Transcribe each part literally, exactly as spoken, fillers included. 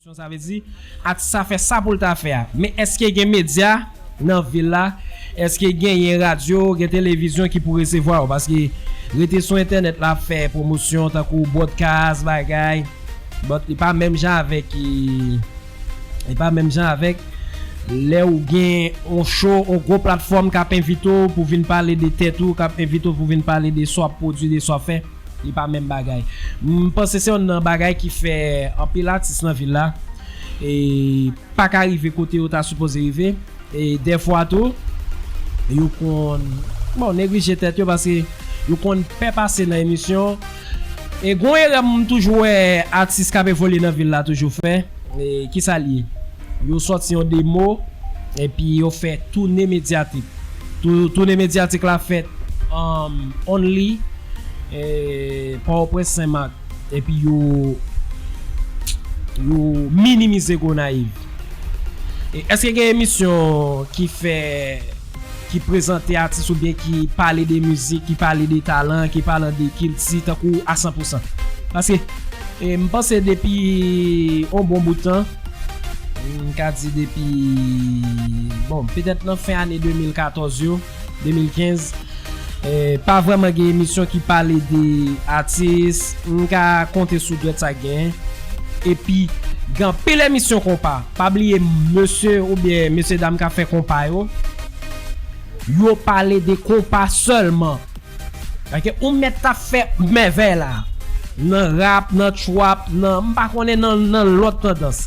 Sa vle di, atis sa fè sa pou l ta fè a. Men èske gen medya nan vil la? Èske genyen radyo, gen televizyon ki pou resevwa yo? Paske rete sou entènèt la ap fè pwomosyon tankou broadcast, bagay. But li pa menm jan avèk, li pa menm jan avèk lè ou gen yon show, yon gwo platfòm k ap envite w pou vin pale de tèt ou, k ap envite w pou vin pale de sa w ap pwodui, de sa w ap fè. Li pa menm bagay. M panse se youn nan bagay ki fè anpil atis nan vil la e pa ka rive kote yo ta sipoze rive. E dèfwa tou, yo konn, bon, neglije tèt yo paske yo konn pè pase nan emisyon. E gon erè m toujou wè atis k ap evolye nan vil la toujou fè. E kisa l ye? Yo sòti yon demo epi yo fè toune medyatik. Tou-, toune medyatik la fèt, um, only, e, Pòtoprens, Senmak. Epi yo, yo minimize Gonayiv. E èske gen emisyon ki fè, ki prezante atis oubyen ki pale de mizik, ki pale de talan, ki pale de kilti tankou a san pou san? Paske, e, m panse depi yon bon bout tan, m ka di depi, bon, petèt nan fen ane de mil katòz yo, de mil kenz, e, pa vrèman gen emisyon ki pale de atis, m ka konte sou dwèt sa k genyen. Epi, gen anpil emisyon konpa. Pa bliye mesye oubyen mesye dam k ap fè konpa yo, yo pale de konpa sèlman. Paske ou mèt ta fè mèvèy la. Nan rap, nan trap, nan, m pa konnen nan, nan lòt tandans.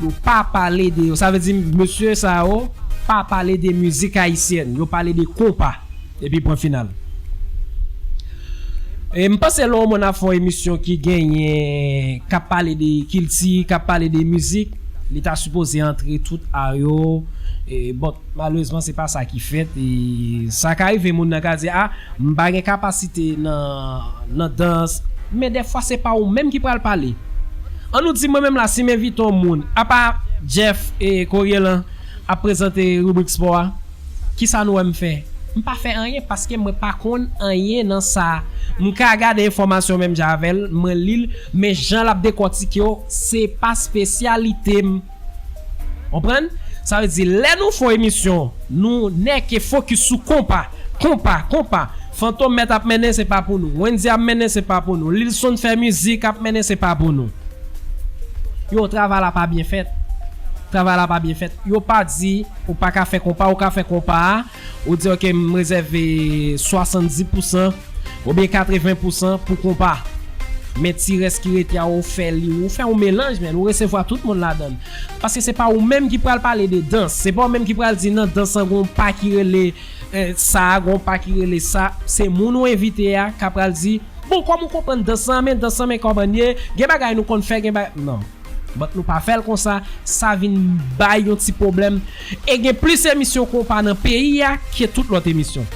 Yo pa pale de yo. Sa vle di, mesye sa yo pa pale de mizik ayisyèn. Yo pale de konpa. Epi pwen final. E m panse lè yon moun ap fè yon emisyon ki genyen, k ap pale de kilti, k ap pale de mizik, li ta sipoze antre tout a yo. E, bon, malerezman, se pa sa ki fèt. E sa ka rive, moun nan ka di, a, m pa gen kapasite nan, nan dans. Men dèfwa, se pa ou menm ki pral pale. An nou di, mwen menm la, si m envite yon moun, apa Jeff e Koryelan ap prezante ribrik spò a, kisa nou wè m fè? M pa fè anyen paske mwen pa konn anyen nan sa. M ka gade enfòmasyon menm jan avè l, mwen li l, men jan l ap dekòtike yo, se pa espesyalite m. Konprann? Sa vle di, lè nou fè yon emisyon, nou nèke fokis sou konpa. Konpa, konpa. Fantom mèt ap mennen, se pa pou nou. Wendy ap mennen, se pa pou nou. Lil Son fè mizik, ap mennen, se pa pou nou. Yo, travay la pa byen fèt. Travay la pa byen fèt. Yo pa di, ou pa ka fè konpa, ou ka fè konpa a. Ou di, ok, m rezève swasanndis pou san oubyen katreven pou san pou konpa. Men ti rès ki rete a, ou fè li, ou fè yon melanj, men ou resevwa tout moun ladan l. Paske se pa ou menm ki pral pale de dans. Se pa ou menm ki pral di nan dans lan gon pa ki rele, eh, sa, gon pa ki rele sa. Se moun ou envite a k ap pral di, bon, kòm ou konprann dans lan, men dans lan, men kòman l ye, gen bagay nou konn fè, gen bagay, non. But nou pa fè l konsa, sa vin bay yon ti pwoblèm. E gen plis emisyon konpa nan peyi a ke tout lòt emisyon.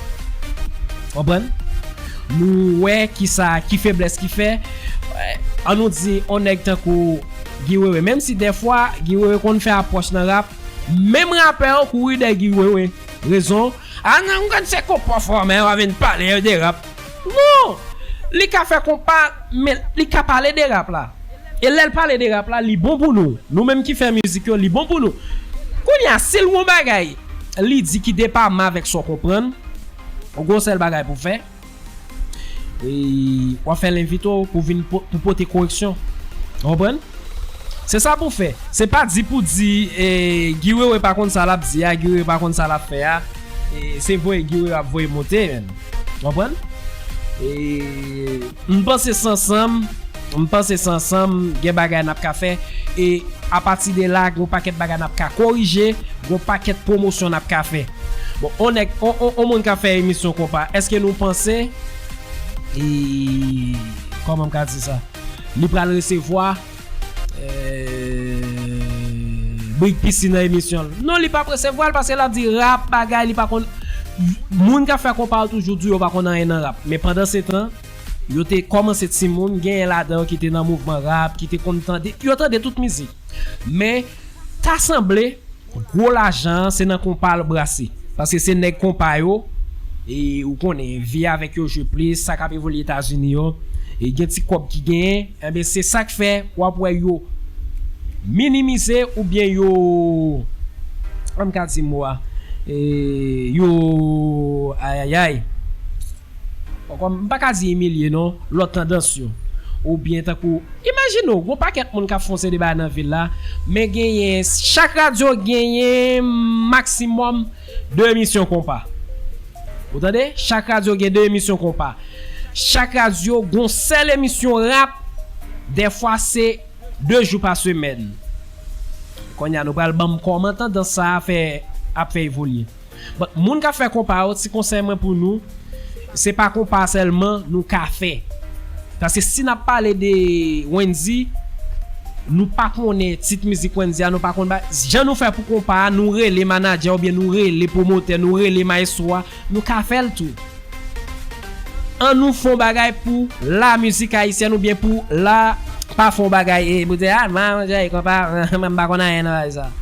Konprann? Nou wè kisa, ki feblès ki fè. Eh, an nou di, on nèg tankou Guy Wewe, menm si dèfwa Guy Wewe konn fè apwòch nan rap, menm rapè yo kouri dèyè Guy Wewe. Rezon, a nan, m konn se konpa w fè, men w a vin pale de rap. Non! Li ka fè konpa, men li ka pale de rap la. E lè l pale de rap la, li bon pou nou. Nou menm ki fè mizik yo, li bon pou nou. Kounye a, si l gon bagay, li di ki depaman avèk sa w konprann, ou gon sèl bagay pou fè, e w ap fè l envite w pou vin po-, pou pote koreksyon. Ou konprann? Se sa pou fè. Se pa di pou di, e, Guy Wewe pa konn sa l ap di a, Guy Wewe pa konn sa l ap fè a. E, se voye Guy Wewe ap voye monte, menm. Konprann? E, m panse se ansanm, m panse se ansanm, gen bagay n ap ka fè. E, apati de la, gen yon pakèt bagay n ap ka korije, gen yon pakèt pwomosyon n ap ka fè. Bon, on nèg, on, on, on moun k ap fè emisyon konpa, èske nou panse, e, kòman m ka di sa? Li pral resevwa, eh, brik pisi nan emisyon l. Non, li p ap resevwa l paske l ap di rap, bagay, li pa konn. Moun k ap fè konpa yo toujou di yo pa konn anyen nan rap. Men pandan se tan, yo te kòmanse timoun, genyen ladan yo ki te nan mouvman rap, ki te konn tande, yo tande tout mizik. Men, ta sanble, gwo lajan an, se nan konpa l brase. Paske se nèg konpa yo, e ou konnen, vi avèk yo jwe plis, sa k ap evolye Etazini yo, e gen ti kòb ki genyen, enben, se sa k fè, w ap wè yo minimize oubyen yo, an m ka di mo a, e, yo, ayayay. Bon, kòm m pa ka di imilye non, lòt tandans yo. Oubyen tankou, imajine w, gon pakèt moun k ap fè yon seri de bagay nan vil la, men genyen, chak radyo genyen maksimòm de emisyon konpa. Ou tande? Chak radyo gen de emisyon konpa. Chak radyo gon sèl emisyon rap, dèfwa se de jou pa semèn. Kounye a, nou pral ban m kòman tandans sa a fè, ap fè evolye. But moun k ap fè konpa yo, ti konsèy mwen pou nou, se pa konpa sèlman nou ka fè. Paske si n ap pale de Wendyy, nou pa konnen tit mizik Wendyy a, nou pa konn ba, jan nou fè pou konpa a, nou rele manadjè oubyen nou rele pwomotè, nou rele mayestwo a, nou ka fè l tou. An nou fè yon bagay pou la mizik ayisyèn oubyen pou la, pa fè yon bagay, e, pou di, a, manadjè, konpa, m pa konn anyen nan bagay sa.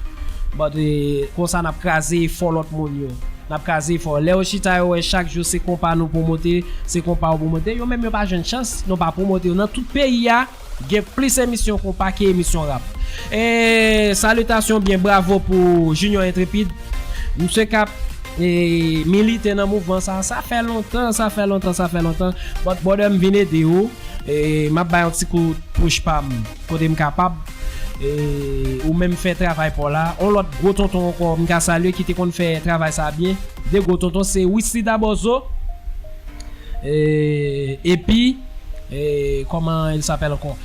But, e, konsa n ap kraze efò lòt moun yo. N ap kraze efò. Lè yo chita, yo wè chak jou se konpa nou pwomote, se konpa yo pwomote, yo menm yo pa jwenn chans, nou pa pwomote yo. Nan tout peyi a, gen plis emisyon konpa ke emisyon rap. E, salitasyon byen bravo pou Junior Intrépide. Misye k ap, e, milite nan mouvman sa, sa fè lontan, sa fè lontan, sa fè lontan. But brother, m vin ede ou. E, m ap bay yon ti kout push pa m kote m kapab. E, ou menm fè travay pa w la. On lòt gwo tonton ankò m ka salye ki te konn fè travay sa byen. De gwo tonton se Wisly Dabozo. E, epi, e, comment il s'appelle encore?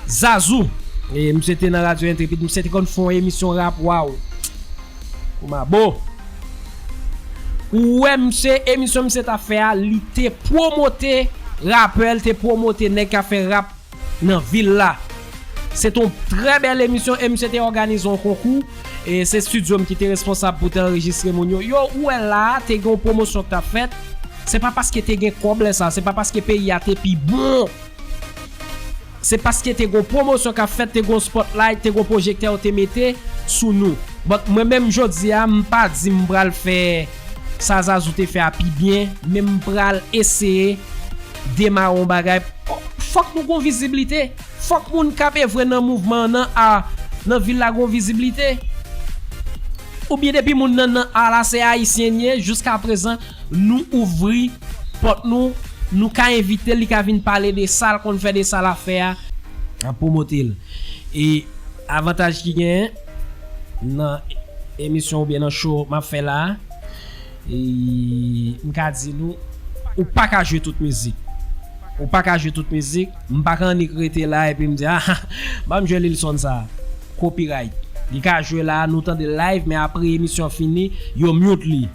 Zazou. E, misye te nan Radyo Intrépide, misye te konn fè yon emisyon rap, waw. Koumabo. Ou wè misye, emisyon misye t ap fè a, li te pwomote rapè, li te pwomote nèg k ap fè rap nan vil la. Se t on trè bèl emisyon e misye te òganize yon konkou. E se estidyo m ki te responsab pou te anrejistre moun yo. Yo, ou wè la, te gen yon pwomosyon k t ap fèt. Se pa paske te gen kòb lè sa, se pa paske peyi a te pi bon. Se paske te gen yon pwomosyon k ap fèt, te gen yon spotlight, te gen yon pwojektè yo te mete sou nou. But mwen menm jodi a, m pa di m pral fè sa Zazou te fè a pi byen, men m pral eseye demare yon bagay. Fòk nou gon viziblite. Fòk moun k ap evre nan mouvman an, nan a, nan vil la gon viziblite. Oubyen depi moun nan nan a la se ayisyen l ye, jiska prezan nou ouvri pòt nou, nou ka envite l, li ka vin pale de sa l konn fè, de sa l ap fè a, ap pwomote l. E avantaj ki genyen nan emisyon oubyen nan show m ap fè la a, e, m ka di nou, ou pa ka jwe tout mizik. Ou pa ka jwe tout mizik. M pa ka annik rete la epi m di, a, ban m jwe Lilson sa. Copyright. Li ka jwe la, nou tande live, men apre emisyon fini, yo mute li.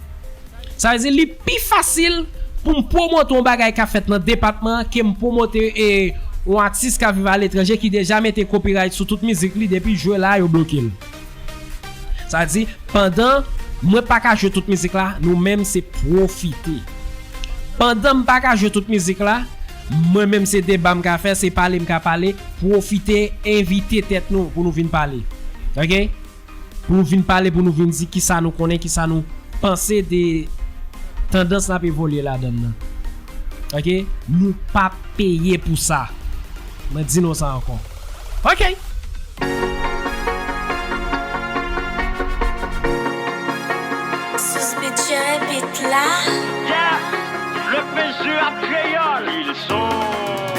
Sa vle di, li pi fasil pou m pwomote yon bagay k ap fèt nan depatman an ke m pwomote, e, yon atis k ap viv aletranje ki deja mete copyright sou tout mizik li, depi jwe la, yo bloke l. Sa vle di, pandan mwen pa ka jwe tout mizik la, nou menm se pwofite. Pandan m pa ka jwe tout mizik la, mwen menm se deba m ka fè, se pale m ka pale, pwofite envite tèt nou pou nou vin pale. Oke? Pou nou vin pale, pou nou vin di kisa nou konnen, kisa nou panse de tandans n ap evolye ladan l nan. Oke? Nou pa peye pou sa. Mwen di nou sa ankò. Oke! Suspicion bit la. Yeah, le P J ap kreyòl. Ils sont